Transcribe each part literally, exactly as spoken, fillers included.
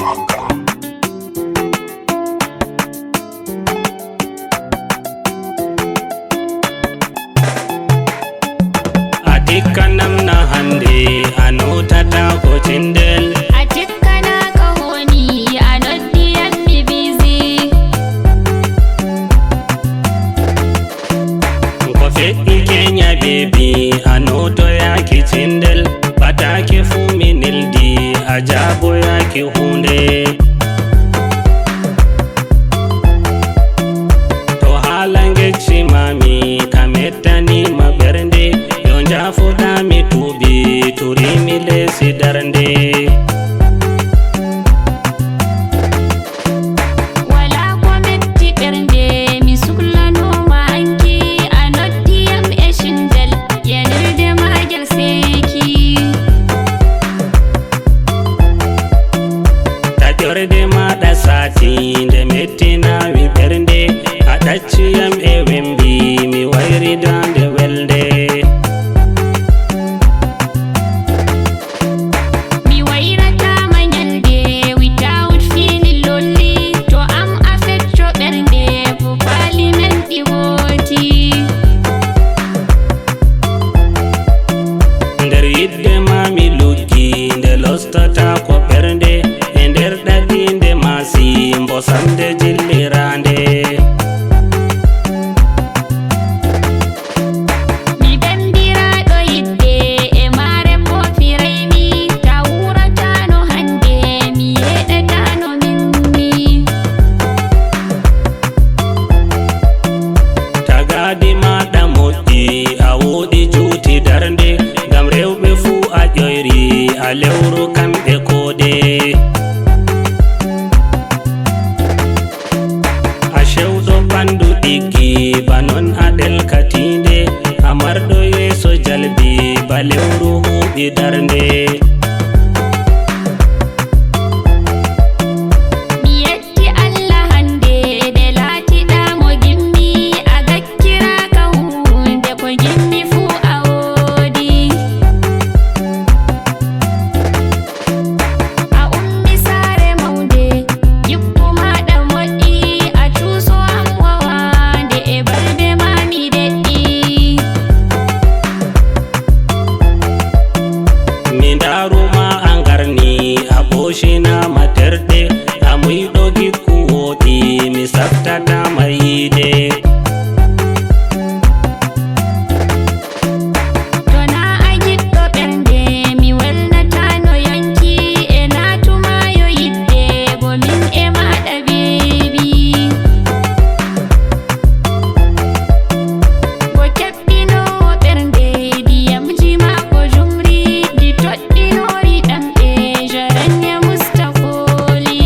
A tikkanam na hannde, a nootata ko cindel. A tikkana ko woni, a noddi yam mi busy. Ko feƴƴi Kenya baby, a nootoyaaki cindel. Ɓataake fuu mi neldi, a jaaboyaaki huunde. To haala ngecci maami, ka mettani ma ɓernde. Yo njaafoɗaa mi tuubi, turi mi leesi darnde. Wala ko metti ɓernde, mi suklanoma hanki, a noddi yam e cindel, yenirde maagel seeki. Taƴorde maaɗa saati, nde mettinami ɓernde, a ɗacci yam e wembi, mi wayri daande welde. Mi wayratama nyalde, without feeling lonely. To am a fecco ɓernde, ko paali men ɗi wooti. Nder yidde ma mi luggi, nde lostata ko ɓernde. E nder ɗaɗi nde maasi, mbosam nde jilliraande. Mi bembiraaɗo yidde, e maare poofiray mi. Ta wuuratano hannde, mi yeɗetano min mi. Tagaadi maaɗa moƴƴi, a woodi juuti darnde. Ngam rewɓe fuu a ƴoyri, a lewru kamɓe koode. A cewɗo ɓandu ɗiggi, ba non a ɗelkatiinde. A marɗo yeeso jalbi, ba lewru huuɓi darnde. Mi yetti Allah hannde, nde laatiɗa mo gimmi, a gakkiraaka huunde, ko nginmi fuu a woodi. A ummi saare mawnde, jikku maaɗa moƴƴi, a cuuso am wawaande, e balbe ma mi deƴƴi. Mi ndaaru ma a ngarni, a ɓoocinaama terɗe, a muyɗo gikku wooɗi, mi saftataama yiide. To naa a giɗɗo ɓernde, mi welnataano yanki, e naatuma yo yidde, bo min e maaɗa beebi. Bo keɓɓinoowo ɓernde, diyamji maako jumri, di toɗɗinoori ɗamɗe, jarañe mustakooli.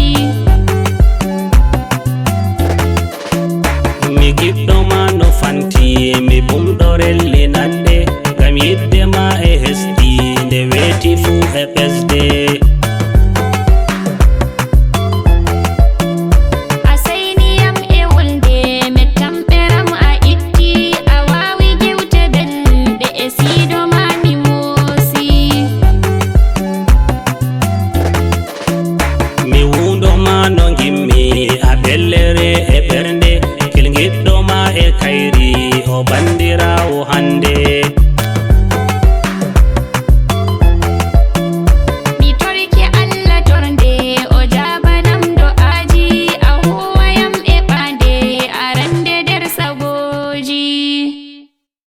Mi giɗɗo ma no fanti, mi bumɗo rellinande, ngam yidde ma e hesɗi, nde weeti fuu e ɓesde.